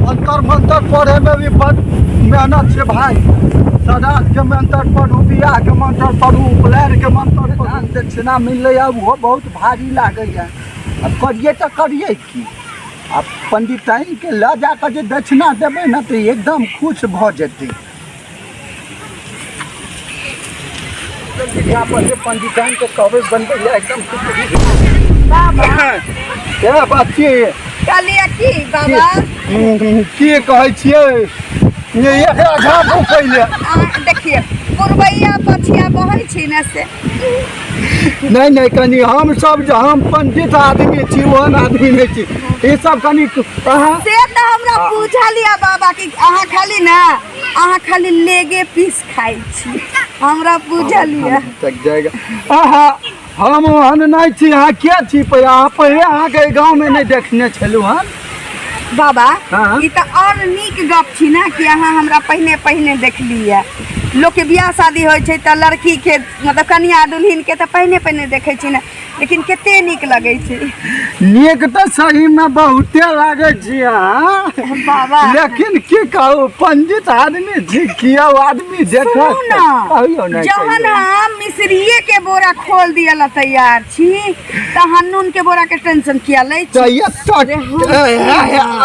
अंतर मंतर पढ़ैमे भी बड मेहनत छै भाय। श्राद्धके मंत्र पढ़ू, बियाहके मंत्र पढ़ू, उपनयनके मंत्र पढ़ू। दान दक्षिणा मिललैए ओहो बहुत भारी लागैए। आब करियै तऽ करियै की? आब पंडिताइनके लऽ जा कऽ जे दक्षिणा देबै ने तऽ एकदम खुश भऽ जेतै। यहाँ पर जे पंडिताइनके कहबै बनबै लए एकदम बाबा ए बच्ची कहलियै की बाबा? की कहै छियै ये एकरा झाँपू पहिले। अहाँ देखिए पुरबैया पछिया बहै छी ने से। नहि नहि, कनि हम सब जे हम पंडित आदमी छी ओहन आदमी नहि छी। ई सब कनि अहाँ से तऽ हमरा बुझल यऽ बाबा कि अहाँ खाली ने अहाँ खाली लेगे पीस खाइ छी, हमरा बुझल यऽ। तक जाएगा। अहाँ हम ओहन नहि छी। अहाँ के छी पहिले? अहाँ पहिले अहाँके गाँवमे नहि देखने छलहुँ हन। बाबा हाँ। ई तऽ आओर नीक गप छी ने कि अहाँ हमरा पहिने पहिने देखलियै। लोकके बियाह शादी होइ छै तऽ लड़कीके मतलब कनिया दुल्हिनके तऽ पहिने पहिने देखै छी ने, लेकिन कते नीक लगै छै। नीक तऽ सहीमे बहुते लागै छी अहाँ बाबा। लेकिन की कहू, पंडित आदमी छी, किया आदमी देखत सुनू ने, कहियौ ने, जहन कहियौ। हम मिश्रिये के बोरा खोल दिअ ला तैयार छी तहन नून के बोरा के टेंशन किया लै छी? तऽ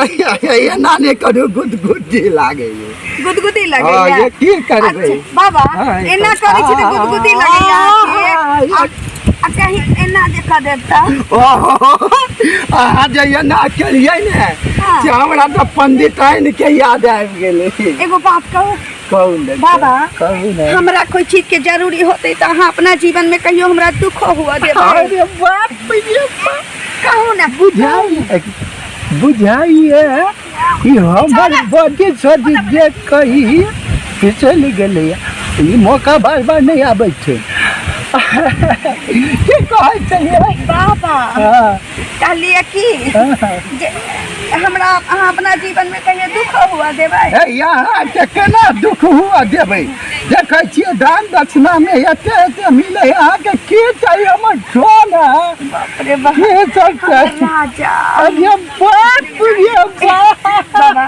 एतऽ एना नहि करू, गुदगुदी लागैए। गुदगुदी लगैया? हाँ, ये की करबै? अच्छा, बाबा हाँ, एना करै छी तऽ गुदगुदी लगैया अहाँके? हाँ, आ कहीं एना जे कऽ देब तऽ? ओहो, अहाँ जे एना केलियै ने हाँ। से हमरा तऽ पंडिताइन के याद आबि गेलै। एगो बात कहू? कहू ने। बाबा, कहू ने। हमरा कोई चीज के जरूरी होते तऽ अहाँ अपना जीवन में कहियो हमरा दुख हुआ देबै? अरे बाप रे बाप। कहू ने। बुझाइए बुझाइए ई हमर बड़ी सदी जे कही फिसलि गेलैए। ई मौका बार बार नहि आबै छै। की कहै छलियै? बाबा हाँ, कहलियै की हाँ। जे हमरा अहाँ अपना जीवन में कहियो दुख हुआ देबै? हे, अहाँके केना दुख हुआ देबै? देखै छियै दान दक्षिणामे एते एते मिलै है, अहाँके की चाही? हमर सोना बाप रे बाप, की सब चाही? राजा। अरे बाप रे बाप। बाबा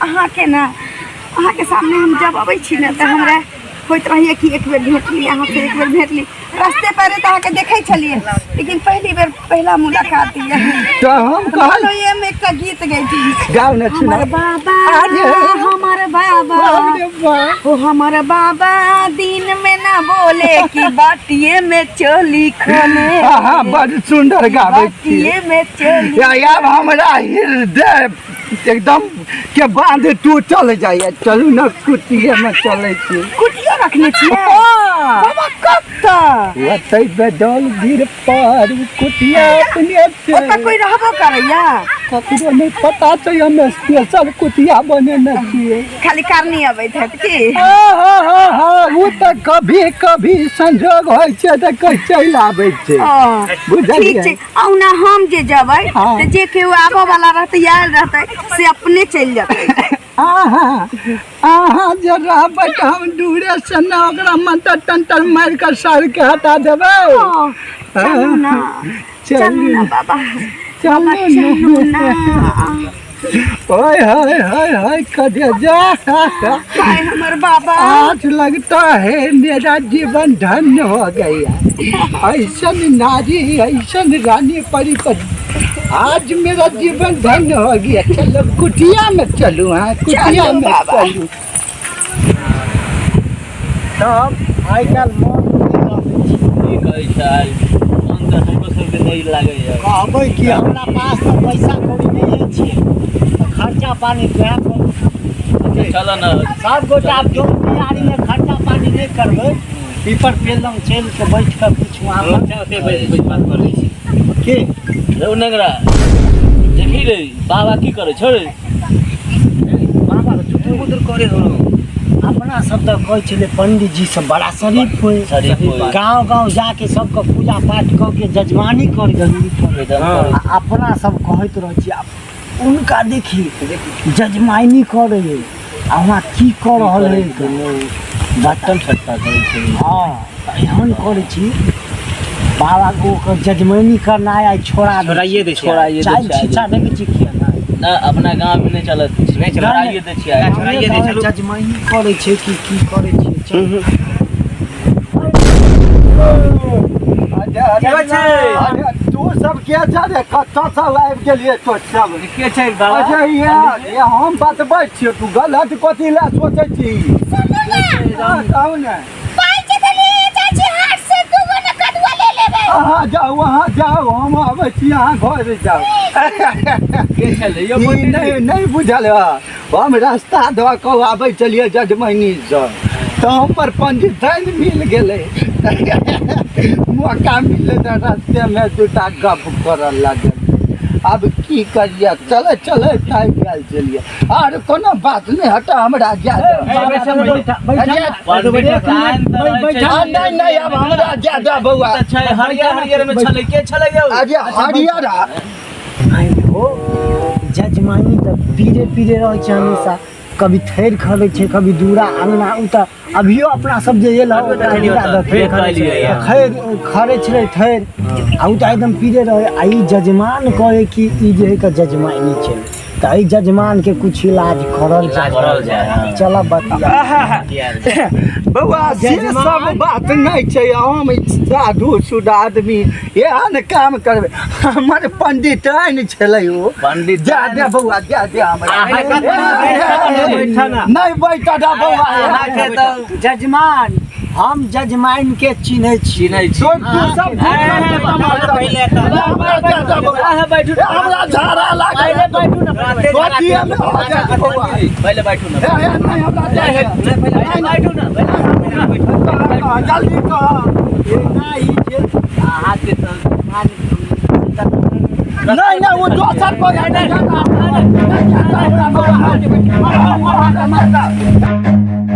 अहाँके ने अहाँके सामने हम जब अबै छी ने तऽ हमरा होइत रहैए कि एक बेर भेट ली अहाँसँ, एक बेर भेट ली। रस्ते पर तऽ अहाँके देखै छलियै, लेकिन पहिली बेर पहिला मुलाकात यऽ। तऽ हम कहल ओहिमे एकटा गीत गैती। गाउ ने, हमर सुनाउ। बाबा, अरे। हमर बाबा, बाप रे बाप। ओ हमर बाबा दिन में ना बोले कि बाटिए में चोली खोले। अहाँ बड़ सुन्दर गाबै छी। बाटिए में चोली। या आब हमरा हृदय एकदम के बांध टूटल जाइए। चलू ने, कुटिए में चलै छी। कुटियो रखने छियै? हाँ। बाबा कतऽ? ओतै बेडौल गिर पर कुटिया अपने छै। ओतऽ कोई रहबो करैया? ककरो नहि पता छै, हम स्पेशल कुटिया बनेने छियै। खाली कारनी अबैत हैत की? हाँ हाँ हाँ हाँ, ओ तऽ कभी कभी संजोग होइ छै तऽ कोइ चलि आबै छै। ओ, बुझलियै? ठीक छै। औना हम जे जबै हाँ। तऽ जे केओ आबऽ वाला रहतै, आयल रहतै, से अपने चलि जेतै। अहाँ अहाँ जे रहबै तऽ हम दूरे से ने ओकरा मंतर तंतर मारि कऽ सर के हटा देबै। ओ, चलू ने, चलू ने बाबा। चलू बाबा, चलू ने। ने। ओए हाय हाय हाय कलेजा। हाय हमर बाबा। आज लगता है मेरा जीवन धन्य हो गया। ऐसन नारी, ऐसन रानी परी पर आज मेरा जीवन धन्य हो गया। चलो कुटिया में चलू। हाँ, कुटिया चलू में बाबा। चलू। तब आइ काल्हि मन नहि रहै छै। की कहै छै, मन तऽ हमरो सबके नहि लागैया। कहबै कि हमरा पास तऽ पैसा कौड़ी नहि छै तऽ खर्चा पानी तोहे कर। अच्छा चल ने। सब गोटा आब जो तैयारीमे खर्चा पानी नहि करबै, पीपर पेड़ लग चलि कऽ बैठ कऽ किछु वहाँ पर अच्छा, ओतै बैठ बैठ बात करै छी। के रौ नेंगरा, देखी रे बाबा की करै छौ रे? बाबा के चुटुर मुटुर करे हो। अपना सब तऽ कहै छलै पंडीजी सब बड़ा शरीफ होइ, शरीफ होइ। गाँव गाँव जाके सबके पूजा पाठ कऽ के जजमानी करै एकदम आ अपना सब कहैत रहै छी। आ उनका देखी जजमानी करै है आ वहाँ की कऽ रहल है? बटन छट्टा करै छै। हँ, तऽ एहन करै छी बाबा के ओकर जजमानी करनाइ आइ छोड़ा दै छोड़ाइए दै छै। छोड़ाइए दै चालि छै। छिछा देखै छी किया नहि? ना अपना गाँव में नहीं चलत। नहि चलत। छोड़ाइए दै छियै। छोड़ाइए दै चलू। जजमाइनी करै छै कि की करै छै? चल। अरे, छै? अरे, तू सब के छै रे? कतऽ से आबि गेलियै तो सब? के छै बाबा? अच्छा, ये हम बतबै छियौ, तू गलत कथी लए सोचै छी? हाँ, कहू ने। पाइ छै तऽ ले जाइ छी हाट से, दूगो ने कदुआ ले लेबै। अहाँ जाउ, अहाँ जाउ, हम आबै छी, अहाँ घर जाउ। के छलै यौ? ई नहि नहि बुझल हँ। हम रास्ता धऽ कऽ आबै छलियै जजमैनीसँ, तऽ हमर पंडिताइन मिल गेलै। मौका मिललै तऽ रास्तेमे दूटा गप करऽ लागल। आब की करियै, चलै चलै थाकि गेल छलियै। आर कोनो बात नहि हटा, हमरा जाय दऽ। पंडिताइन तऽ रहै छै। आ, नहि नहि, आब हमरा जाय दऽ बौआ। तऽ छै हरियर हरियर में छलै, के छलै यौ? अरे हरियर। भाइ हो, जजमानी तऽ पीरे पीरे रहै छै हमेशा। कभी थैर खरै छै, कभी दूरा अङ्गना। ओ तऽ अभियो अपना सब जे एल हँ, ओकरा दूरा दऽ थैर कहलियै। खैर खरै छलै थैर, आ ओ तऽ एकदम पीरे रहै। आ ई जजमान कहै कि ई जे है के जजमानी छै, तऽ एहि जजमान के कुछ इलाज करल जाय। करल जाय, हाँ। चल बतिया। बौआ, से सब बात नहि छै। हम साधु सुधा आदमी एहन काम करबै? हमर पंडिताइन छलै ओ। पंडित जा दे बौआ, जा दे हमरा। अहाँके तऽ नहि बैठा दे बौआ। अहाँके तऽ जजमान, हम जजमान के चिन्है छी। चिन्है छी। तू सब पहिले तऽ हमरा जा दे बौआ। अहाँ बैठू। हमरा झाड़ा लागल। बैठू ने। गोदिये में हो जाए बौआ। पहिले बैठू ने। हे, हे, नहीं, हमरा जाए दे। पहिले बैठू ने, पहिले। कह, जल्दी कह। एना ई जे अहाँके तऽ नहीं नहीं, वो दोसर को नहीं नहीं, नहीं, नहीं, नहीं, नहीं, नहीं, नहीं, नहीं, नहीं, नहीं, नहीं।